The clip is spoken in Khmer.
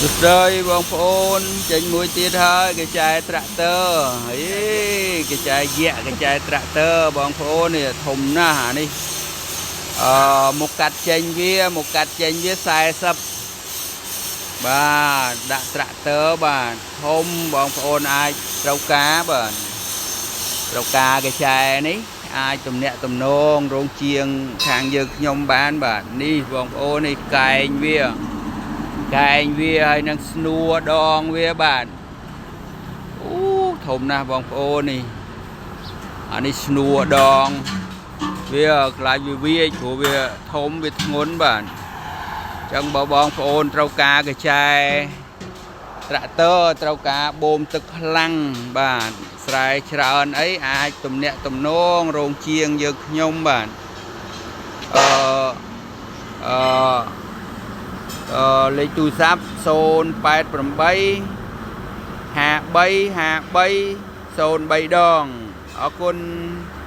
សួស្តីបងប្អូនចេញមួយទៀតហើយកញ្ចែត្រាក់ទ័រហេកញ្ចែយៈកញ្ចែត្រាក់ទ័របងប្អូននេះធំណាស់អានេះអឺមុខកាត់ចេញវាមុខកាត់ចេញវា40បាទដាក់ត្រាក់ទ័របាទធំបងប្អូនអាចត្រូវការបាទត្រូវការកញ្ចែនេះអាចទំនាក់ទំនងរោងជាងខាងយើងខ្ញុំបានបាទនេះបងប្អូននេះកែងវា កែងវាហើយនឹងស្នួរដងវាបាទអូធំណាស់បងប្អូននេះអានេះស្នួរដងវាខ្លាចវាវាចព្រោះវាធំវាធ្ងន់បាទអញ្ចឹងបើបងប្អូនត្រូវការកញ្ចែត្រាក់ទ័រត្រូវការបូមទឹកខ្លាំងបាទស្រែច្រើនអីអាចទំនាក់ទំនងរោងជាងយើងខ្ញុំបាទអឺអឺ អឺលេខទូរស័ព្ទ088 53 53 03ដងអរគុណ។